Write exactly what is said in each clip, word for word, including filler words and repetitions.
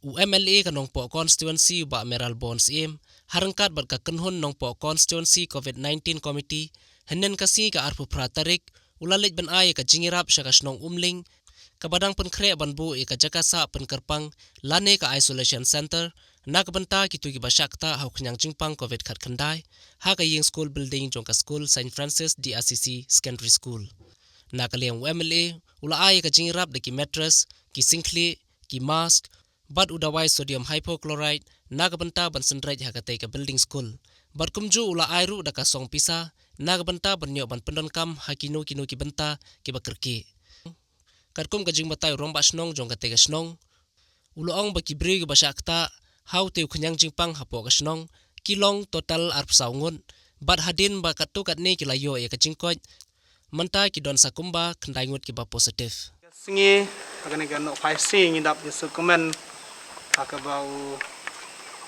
U M L A ka Nongpoh Constituency, u Bah Mayralborn Syiem, ha ryngkat bad ka kynhun Nongpoh Constituency COVID nineteen Committee, hynnin ka sngi ka arphew phra tarik, u la leit ban ai ïa ka jingïarap sha ka shnong Umling, kaba dang pynkhreh ban buh ïa ka jaka sah pynkyrpang lane ka isolation center, na ka bynta kito kiba shah ktah ha u khñiang jingpang COVID khatkhyndai, ha ka ïing skul building jong ka skul Saint Francis D R C C Secondary School. Na ka liang u M L A, u la ai ïa ka jingïarap da ki mattress, ki syngkhlieh, ki mask, bad u dawai sodium hypochlorite, na ka bynta ban synreit ha katei ka building skul. Bad kumjuh u la ai ruh da ka song pisa, na ka bynta ban ïoh ban pyndonkam ha kino kino ki bynta kiba kyrkieh. Katkum ka jingbatai u rangbah shnong jong katei ka shnong, u la ong ba ki briew kiba shah ktah ha utei u khñiang jingpang hapoh ka shnong ki long total arphew saw ngut, bad hadien ba katto katne ki la ïoh ïa ka jingkoit, mynta ki don sa kumba khyndai ngut kiba positive. Sngi, ha kane ka nohphai sngi ngi dap jingsngewkmen ha kaba u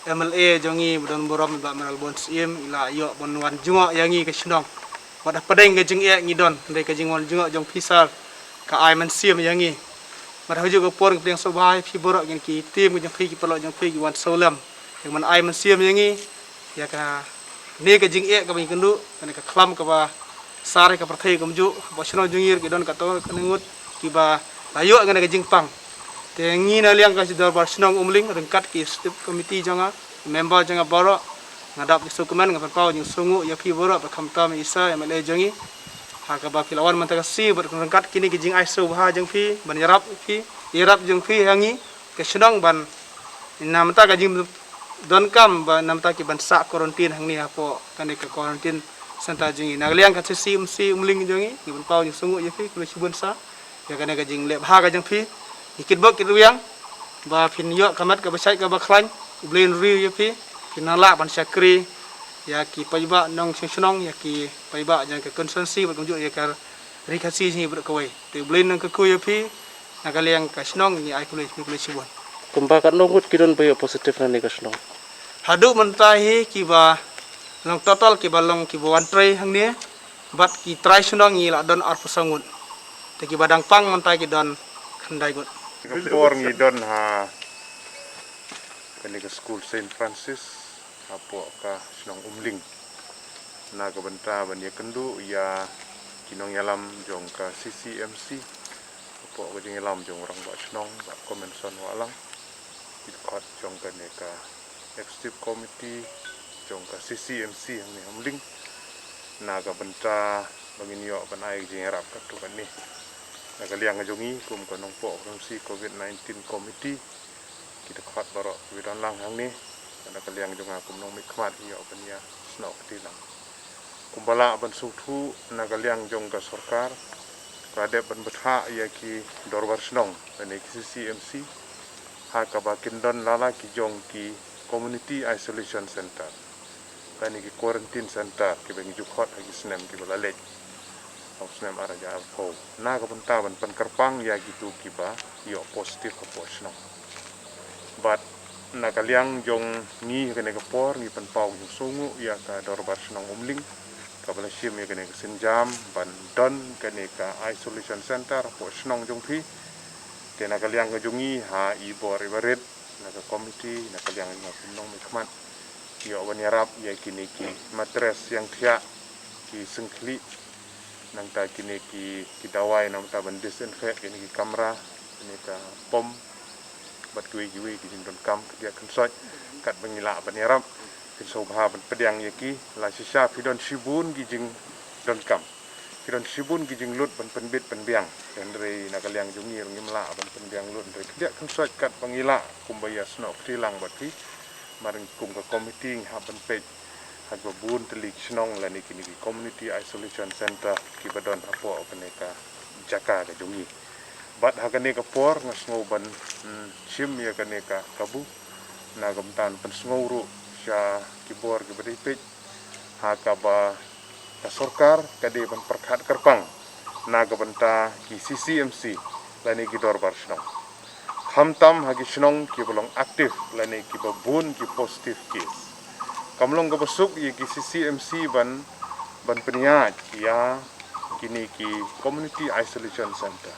M L A jong ngi ba don burom, i Bah Mayralborn Syiem, i la ïoh ban wan jngoh ïa ngi ka shnong. Wat hapdeng ka jingeh ngi don, hynrei ka jingwan jngoh jong phi sir ka ai mynsiem ïa ngi. Bad ha kajuh ka por ngi pdiang sngewbha ïa phi baroh, ngi ki team ka jong phi, ki paralok jong phi, ki wan sawlem, ïa ka ban ai mynsiem ïa ngi ïa kane ka jingeh kaba ngi kynduh, kane ka khlam kaba sar ïa ka pyrthei kumjuh. Hapoh shnong jong ngi ruh ki don katto katne ngut kiba la ïoh ïa kane ka jingpang. Te ngi na liang ka dorbar shnong Umling ryngkat ki executive committee jong nga, member jong nga baroh, nga dap jingsngewkmen, nga pynpaw jingsngewnguh ïa phi baroh, bad khamtam ïa i sir M L A jong ngi, ha kaba phi la wan mynta ka sngi bad ryngkat kine ki jingai sngewbha jong phi ban ïarap ïa phi, ïarap jong phi ïa ngi ka shnong ban, na mynta ka jingdonkam ba na mynta ki ban sah quarantine hangne hapoh kane ka quarantine center jong ngi. Na ka liang ka C C M C Umling jong ngi, ngi pynpaw jingsngewnguh ïa phi khublei shibun sir ïa kane ka jingleh bha ka jong phi. Ngi kitbok kitrwiang ba phin ïoh ka met kaba shait kaba khlaiñ, U Blei un ri ïa phi, phin nang lah ban shakri ïa ki paidbah nongshong shnong, ïa ki paidbah jong ka constituency bad kumjuh ïa ka ri Khasi jong ngi baroh kawei. Te U Blei un nang kyrkhu ïa phi, na ka liang ka shnong ngi ai khublei, khublei shibun. Kumba katno ngut ki don ba ïoh positive na kane ka shnong? Haduh mynta hi kiba long total kiba long kiba wan trei hangne bad ki trai shnong ngi la don arphew saw ngut. Te kiba dang pang mynta ki don khyndai ngut. Ka por ngi don ha kane ka skul Saint Francis hapoh ka shnong Umling, na ka bynta ban ïakynduh ïa ki nongïalam jong ka C C M C, hapoh ka jingïalam jong u rangbah shnong Bah Comenson Wahlang, ki dkhot jong kane ka executive committee jong ka C C M C hangne ha Umling, na ka bynta ba ngin ïoh ban ai ka jingïarap katto katne. Na ka liang jong ngi kum ka Nongpoh Constituency COVID nineteen Committee, ki dkhot baroh kiba don lang hangne, na ka liang jong nga kum nongmihkhmat ngi ïoh ban ïasnoh kti lang. Kumba lah ban sngewthuh, na ka liang jong ka sorkar ka la dep ban bthah ïa ki dorbar shnong lane ki C C M C ha kaba kin don la la ki jong ki community isolation center lane ki quarantine center kiba ngi ju khot ha ki snem kiba la leit, ha u snem ar hajar arphew, na ka bynta ban pynkyrpang ïa kito kiba ïoh positive hapoh shnong. Bad na ka liang jong ngi ha kane ka por ngi pynpaw jingsngewnguh ïa ka dorbar shnong Umling kaba la shim ïa kane ka sienjam ban don kane ka isolation center hapoh shnong jong phi. Te na ka liang ka jong ngi ha i bor i barit, na ka committee, na ka liang jong nga kum nongmihkhmat, ïoh ban ïarap ïa kine ki mattress ïangthiah, ki syngkhlieh, nangta kine ki, ki dawai na ka bynta ban disinfect kine ki kamra, kine ka pom bad kiwei kiwei ki jingdonkam khyndiat khynsoit. Katba ngi lah ban ïarap, phin sngewbha ban pdiang ïa ki. La shisha phi don shibun ki jingdonkam, phi don shibun ki jinglut ban pynbit pynbiang. Hynrei na ka liang jong ngi ruh ngim lah ban pynbiang lut, hynrei khyndiat khynsoit katba ngi lah kumba ïasnoh kti lang bad phi, mar kum ka committee ngi hap ban peit ha kaba bun tylli ki shnong lane kine ki community isolation center kiba don hapoh kane ka jaka ka jong ngi. Bad ha kane ka por nga sngew ban, mm, shim ïa kane ka kabu na ka bynta ban pynsngew ruh sha ki bor kiba dei peit ha kaba ka sorkar ka dei ban pyrkhat kyrpang na ka bynta ki C C M C lane ki dorbar shnong, khamtam ha ki shnong kiba long active lane kiba bun ki positive case. Kam long kaba suk ïa ki C C M C ban, ban pynïaid ïa kine ki community isolation center.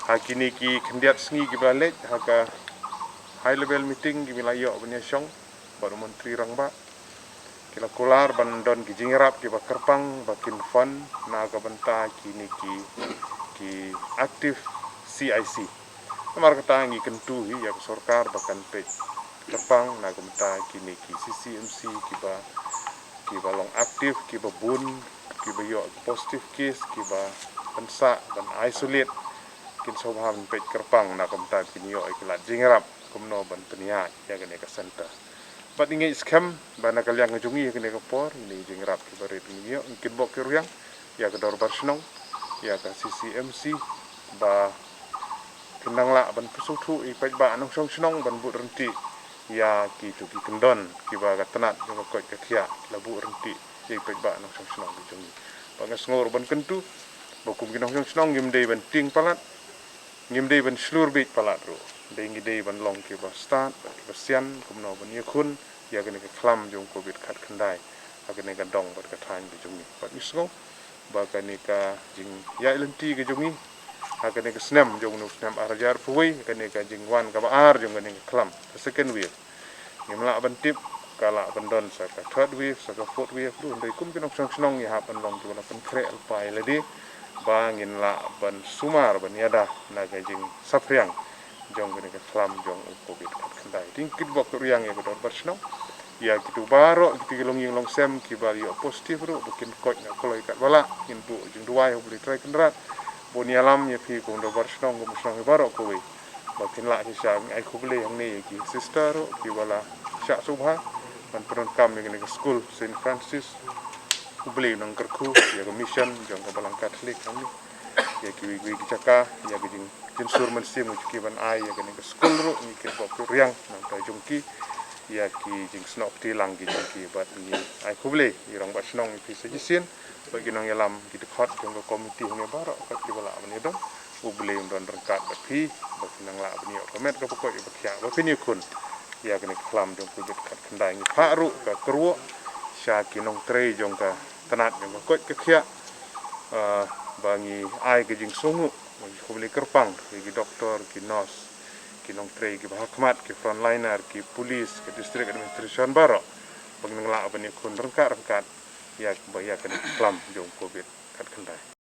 Ha kine ki khyndiat sngi kiba la leit, ha ka High level meeting ki ba la ïoh ban ïashong bad u Myntri Rangbah. Ki la kular ban don ki jingïarap ki ba kyrpang ba kin fund na ka bynta kine ki, ki active C I C. Namar kata ngi kyntu hi ïa ka sorkar ba kan peit kyrpang na ka bynta kine ki C C M C ki ba, ki ba long active, ki ba bun, ki ba ïoh positive case, ki ba pynsah ban isolate, kin sngewbha ban peit kyrpang na ka bynta kin ïoh ïa ki lad jingïarap kumno ban pynïaid ïa kane ka center. Bad ngi ngeit skhem ba na ka liang ka jong ngi ha kane ka por, kine ki jingïarap ki ba rit ngi ïoh, ngi kitbok kitrwiang ïa ka dorbar shnong, ïa ka C C M C, ba kin nang lah ban pynsngewthuh ïa ki paidbah nongshong shnong ban bud ryntih ïa kito ki kyndon ki ba ka tnat jong ka koit ka khiah la buh ryntih ïa ki paidbah nongshong shnong ki jong ngi. Ba nga sngew ruh ban kyntu ba kum ki nongshong shnong ngim dei ban tieng palat, ngim dei ban shlur bieit palat ruh. Dei ngi dei ban long ki ba stad bad ki ba sian kumno ban ïakhun ïa kane ka khlam jong Covid khatkhyndai ha kane ka dong bad ka thaiñ ka jong ngi. Bad ngi sngew ba kane ka jingïaid lynti ka jong ngi ha kane ka snem jong ngi, snem ar hajar arphew wei, kane ka jingwan ka ba ar jong kane ka khlam, ka second wave. Ngim lah ban tip, ka lah ban don sa ka third wave, sa ka fourth wave ruh, hynrei kum ki nongshong shnong ngi hap ban long ki ba la pynkhreh lypa ïa lade ba ngin lah ban sumar ban ïada na ka jingsaphriang jong kane ka khlam jong u Covid khatkhyndai. Te ngi kitbok kitrwiang ïa ka dorbar shnong, ïa kito baroh kito ki longïing longsem ki ba ïoh positive ruh ba kin koit na kloi katba lah, ngin buh jingduwai ha U Blei Trai Kynrad ba un ïalam ïa phi kum dorbar shnong, kum shnong hi baroh kawei. Ba kin lah shisha. Ngi ai khublei hangne ïa ki sister ruh ki ba la shah sngewbha ban pyndonkam ïa kane ka skul Saint Francis. U Blei un nang kyrkhu ïa ka mission jong ka Balang Katholik hangne, ïa kiwei kiwei ki jaka, ïa ka jing, jingsur mynsiem jong ki ban ai ïa kane ka skul ruh. Ngi kitbok kitrwiang na ka bynta jong ki, ïa ki jingsnoh kti lang ki jong ki. Bad ngi ai khublei ïa i Rangbah Shnong, ïa phi sa shisien, bad ki nongïalam, ki dkhot jong ka komiti hangne baroh kat ki ba lah ban ïadon. U Blei un don ryngkat bad phi ba phin nang lah ban ïoh ka met ka ba koit ka ba khiah ba phin ïakhun ïa kane ka khlam jong Covid khatkhyndai. Ngi phah ruh ka kyrwoh sha ki nongtrei jong ka tnat jong ka koit ka khiah, ah, ba ngi ai ka jingsngewnguh, ba ngi khublei kyrpang ïa ki doktor, ki nurse, ki nongtrei ki ba ha khmat, ki frontliner, ki police, ki district administration baroh, ba ngin nang lah ban ïakhun ryngkat ryngkat ïa ba ïa kane ka khlam jong Covid khatkhyndai.